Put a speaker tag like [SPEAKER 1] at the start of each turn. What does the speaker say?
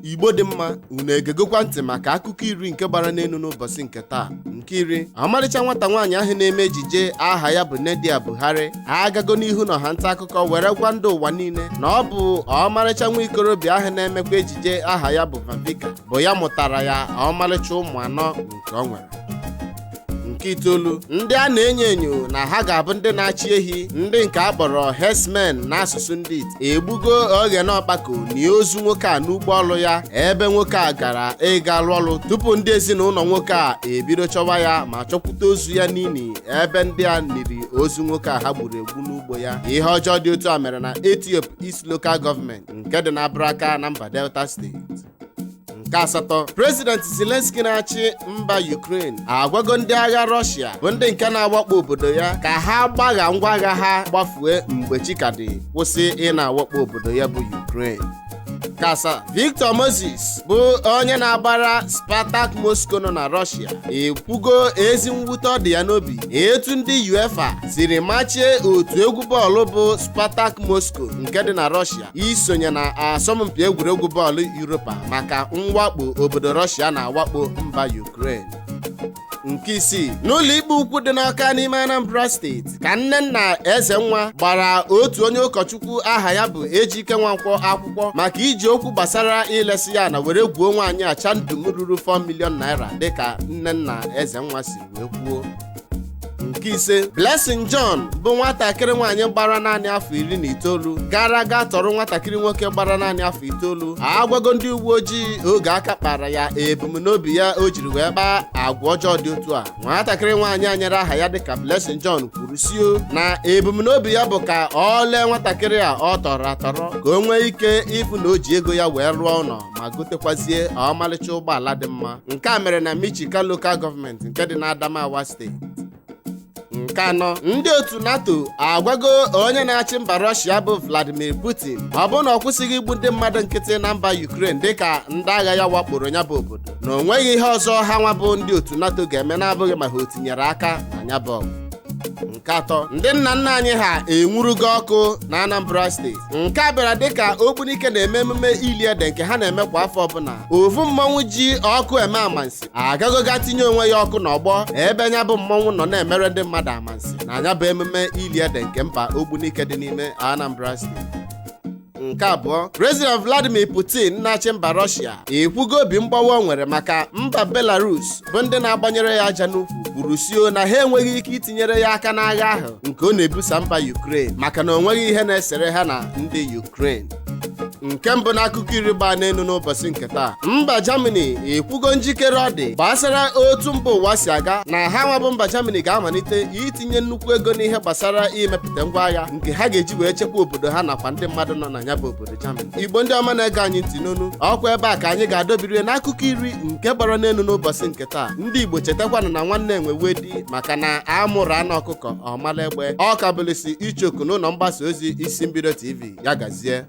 [SPEAKER 1] Igbo dị mma, unu egegokwa ntị maka akụkọ 10 nke gbara n'elu n'ụbọchị nke taa. Nke 10, ọmarịcha nwata nwaanyị ahụ na-eme ejije aha ya bụ Nadia Buhari agago n'ihu n'ọha nta akụkọ were gwa ndị ụwa niile na ọ bụ ọmarịcha nwa ikorobịa ahụ na-emekwa ejije aha ya bụ Vavika bụ ya mụtara ya ọmarịcha ụmụ 4 nke ọ nwere. Nke 9, ndị a na-enyo enyo na ha ga-abụ ndị na-achị ehi ndị nke a kpọrọ herdsmen n'asụsụ ndị iti egbugo Oghene Ọkpako na ozu nwoke a n'ugbo ọlụ ya ebe nwoke a gara ịga lụọ ọlụ tupu ndị ezinụlọ nwoke a ebido chọwa ya ma chọkwute ozu ya n'ini ebe ndị a niri ozu nwoke a ha gburu egbu n'ugbo ya. Ihe ọjọọ dị otu a mere na Ethiope East Local Government nke dị na Abraka na mba Delta steeti. Nke 8, Prezidenti Zelensky na-achị mba Ukraine agwago ndị agha Rọshia bụ ndị nke na-awakpo obodo ya ka ha gbagha ngwa agha ha gbafue mgbe chi ka dị kwụsị ị na-awakpo obodo ya bụ Ukraine. Nke 7, Victor Moses bụ onye na-agbara Spartak Moscow nọ na Rọshia ekwugo ezi mwute ọ dị ya n'obi etu ndị UEFA siri machie otu egwu bọọlụ bụ Spartak Moscow nke dị na Rọshia isonye na asọmpi egwuregwu bọọlụ Europa maka mwakpo obodo Rọshia na-awakpo mba Ukraine. Nke 6, n'ụlọ ikpe ukwu dị n'Awka n'ime Anambra steeti ka Nnenna Ezenwa gbara otu onye ụkọchukwu aha ya bụ Ejike Nwankwọ akwụkwọ maka iji okwu gbasara ilesi ya na were gwuo nwaanyị achandum ruru 4 million naira dịka Nnenna Ezenwa siri wee kwuo. Nke 5, Blessing John bụ nwatakịrị nwaanyị gbara naanị afọ 19 gara aga tọrọ nwatakịrị nwoke gbara naanị afọ 9 agwago ndị uwe ojii oge aka kpara ya ebumnobi ya o jiri wee kpaa agwa ọjọọ dị otu a. Nwatakịrị nwaanyị a nyere aha ya dịka Blessing John kwuru sio na ebumnobi ya bụ ka ọ lee nwatakịrị a ọ tọrọ atọrọ ka o nwee ike ịfụ na o ji ego ya wee rụọ ụlọ ma gotekwazie ọmalịcha ụgbọala dị mma. Nke a mere na Michika Local Government nke dị na Adamawa steeti. Nke 4, ndị otu NATO agwago onye na-achị mba Rọshia bụ Vladimir Putin ọ bụrụ na ọ kwụsịghị igbu ndị mmadụ nkịtị na mba Ukraine dịka ndị agha ya wakporo ya bụ obodo na o nweghị ihe ọzọ ha nwa bụ ndị otu NATO ga-eme na-abụghị ma ha o tinyere aka na ya bụ ọgụ. Nke 3, ndị nna nna anyị ha enwurugo ọkụ na Anambra steeti. Nke a bịara dịka Ogbunike na-eme emume ili ede nke ha na-eme kwa afọ ọbụla. Ofu mmọnwụ ji ọkụ eme amansi agagoga tinye onwe ya ọkụ n'ọgbọ ebe nya bụ mmọnwụ nọ na-emere ndị mmadụ amansi na anya bụ emume ili ede nke mba Ogbunike dị n'ime Anambra steeti. Nke 2, President Vladimir Putin na-achị mba Rọshia ekwugo obi mgbawa o nwere maka mba Belarus bụ ndị na-agbanyere ya aja n'ukwu kwuru sio na ha enweghị ike itinyere ya aka n'agha ahụ nke ọ na-ebusa mba Ukraine maka na o nweghị ihe na-esere ha na ndị Ukraine. Nke 1 n'akụkọ 10 gbaa n'elu n'ụbọchị nke taa, mba Germany ekwugo njikere ọ dị gbasara otu mba ụwa si aga na ha nwa bụ mba Germany ga-amalite itinye nnukwu ego n'ihe gbasara imepụta ngwa agha nke ha ga-eji wee chekwa obodo ha nakwa ndị mmadụ nọ na ya bụ obodo Germany. Igbo ndị ọma na-ege anyị ntị n'onu, ọkwa ebe a ka anyị ga-adọbiri n'akụkọ 10 nke gbara n'elu n'ụbọchị nke taa. Ndị Igbo chetakwanụ na nwanne enwe wee di maka na amụrụ anụ ọkụkọ ọmala egbe. Ọ ka bụlisi ichoku n'ụlọ mgbasa ozi Isi Mbido TV. Ya gazie.